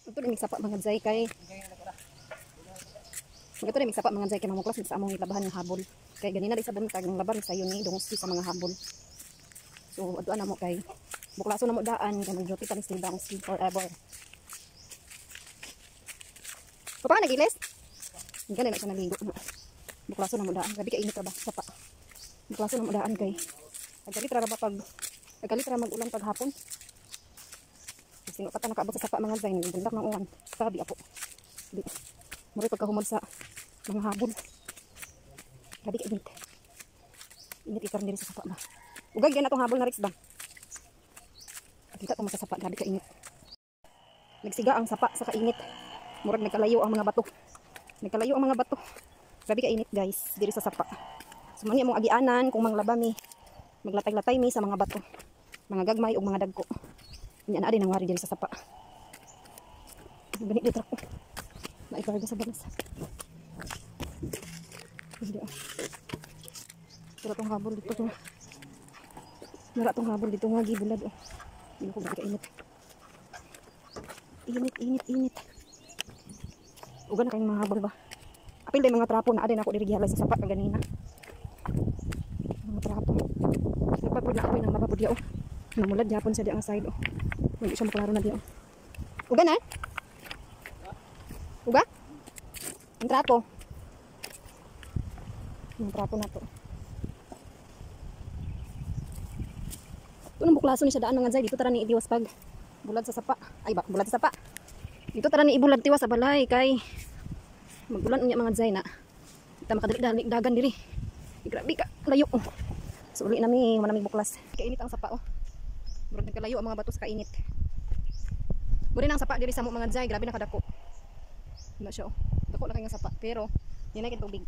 Ito rin sapa mga zay kay. Ito rin sapa mga zay kay mamuklas sa among labahan ng habol. Kay ganina di sa buntag ng laban sayo ni dungos sa mga habol. So adtuan na mo kay buklaso na mo daan kay mag-duty pa ni si Dongski forever. Pa nagiles? Gani na siya naligo. Buklaso na mo daan. Grabe ka init ra ba sapa. Buklaso na mo daan kay agkalit ra ba pag agkalit ra mag-ulan pag hapon. Sino pa ta nakaabot sa sapa mga zay, nagpundak ng uwan. Sabi ako. Di. Muri pagkahumod sa mga habol. Grabe ka init. Init ikaw diri sa sapa ba. Ugay gyud na tong habol na Rex ba. Kita ko sa sapa, grabe ka init. Nagsiga ang sapa sa kainit. Murag nagkalayo ang mga bato. Nagkalayo ang mga bato. Grabe ka init guys diri sa sapa. So man among agianan kung manglaba mi, maglatay-latay mi sa mga bato. Mga gagmay ug mga dagko. Nya na din ang wari diri sa sapa. Gani dito ako. Naikarga sa balas. Hindi ah. Pero tong habol dito to. Nara tong habol dito nga gibulad oh. Hindi ko grabe ka init. Init, init, init. Uga na kayong mga habol ba? Apil day mga trapo na adin ako diri gihalay sa sapa kaganina. Mga trapo. Nagpapud na ako nang mapapud ya oh. Namulad gyapon siya di ang side oh. Hindi siya maklaro na di oh. Uga na? Uga? Ang trapo. Ang trapo na to. Ito nang buklaso ni siya daan mga zay. Dito tara ni ibiwas pag bulad sa sapa. Ay ba, bulad sa sapa. Dito tara ni ibulad tiwas sa balay kay magulan unya mga zay na. Kita makadali dagan diri. Grabe ka layo oh. So uli nami manamig buklas. Kainit ang sapa oh. Murag nagkalayo ang mga bato sa kainit. Muri na ang sapa diri sa mo mga zay, grabe na kadako. Wala siya oh. Dako na kay nga sapa pero di na kay tubig.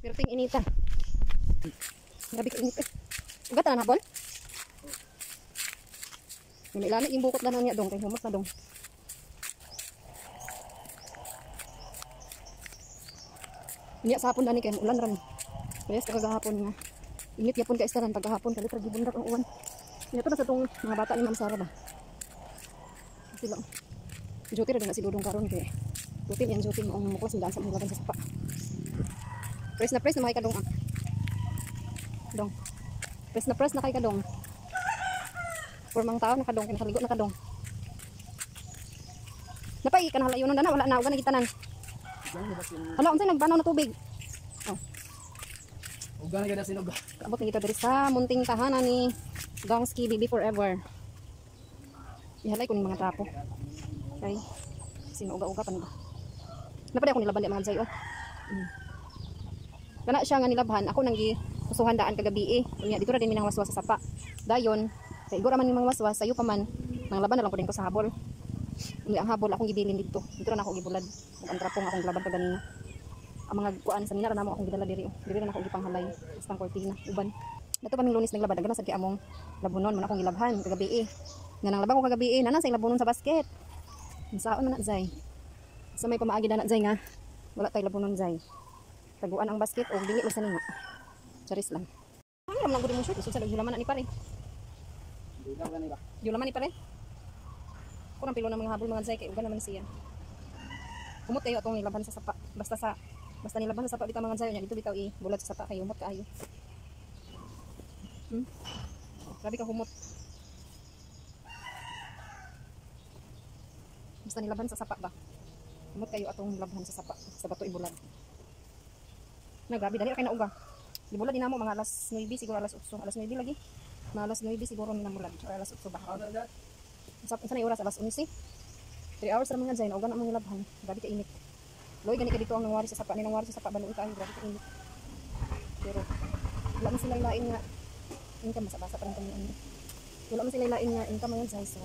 Pero ting inita. Grabe ka init eh. Ugat na habol. Ilami yung bukot na niya dong kay humos na dong. Niya sa hapon dani kay ulan ra ni. Kaya sa kagahapon nga. Init yapon kay istaran pagkahapon kalit ra gibundak ang uwan. Niya to na sa tong mga bata ni Ma'am Sara ba. Sila. Duty ra na si Dudong karon kay. Duty yan duty maong muklas daan sa mga laban sa sapa. Press na may kadong ah. Dong. Press na kay kadong. Purmang tao nakadong kay nakaligo nakadong. Napay kan halayo nun dana wala na uga na gitanan. Hala unsay nagbanaw na tubig. Oh. Uga na gyud sinog. Kaabot ni kita diri sa munting tahanan ni Dongski Baby Forever. Ihalay ko ning mga trapo. Kay sinuga-uga pa ni ba. Napay ako nilaban di mga zay oh. Kana siya nga nilabhan ako nang gikusuhan daan kagabi eh. Unya dito ra din mi nang waswas sa sapa. Dayon kay igora man yung mga waswas, sayo pa man, nang laban na lang ko din ko sa habol. Unya ang habol akong gibilin dito. Dito ra na ako gibulad. Ug ang trapong akong gilaban kaganina. Ang mga kuan sa nina ra namo akong gidala diri oh. Diri ra na ako gipanghalay basta ang kortina uban. Dato pa ming Lunes naglaba daghan sad kay among labunon man akong gilabhan kagabi eh. Nga nang laban ko kagabi eh, nanan sa labunon sa basket. Unsaon man na zay? Sa may pamaagi na zay nga wala tay labunon zay. Taguan ang basket og dili man sa ninga. Charis lang. Ang ram lang gud mo shirt, usod sa hulaman na ni pare. Yulaman ni pare. Kurang pilo ng mga habol mga zay kay uga naman siya. Humot kayo atong nilaban sa sapa. Basta nilaban sa sapa bitaw mga zay nya dito bitaw i bulat sa sapa kay humot kaayo. Grabe ka humot. Basta nilaban sa sapa ba. Humot kayo atong nilabhan sa sapa sa bato ibulad. Na grabe dali ra kay nauga. Gibulad din namo mga alas 9 siguro alas 8, alas 9 lagi. Mga alas 9 siguro ni namulad or alas 8 ba. Sa unsa na oras alas 11. 3 hours ra mga zay nauga na among nilabhan. Grabe ka init. Loy gani ka dito ang nangwari sa sapa ni nangwari sa sapa baluoy kaayo grabe ka init. Pero wala man sila lain nga income basa-basa pa rin kami ano. Wala man sila lain nga income mga zay so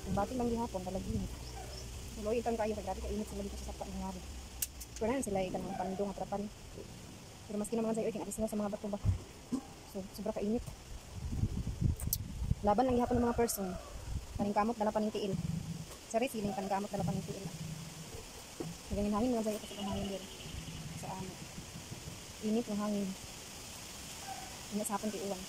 ang bati lang gihapon talaga init. Loy tan kaayo kay grabe ka init sila dito sa sapa nangwari. Pero na sila ikan ang pandong atrapan. Pero maski na mga zay oy kay na sa mga bato ba. So sobra ka init. Laban lang gihapon ng mga person. Kaning kamot dala pa ning tiil. Sorry, feeling kaning kamot dala pa ning tiil. Hangin hangin mga zay kasi ang hangin diri sa amo. Init ng hangin. Init sa hapon kay uwan.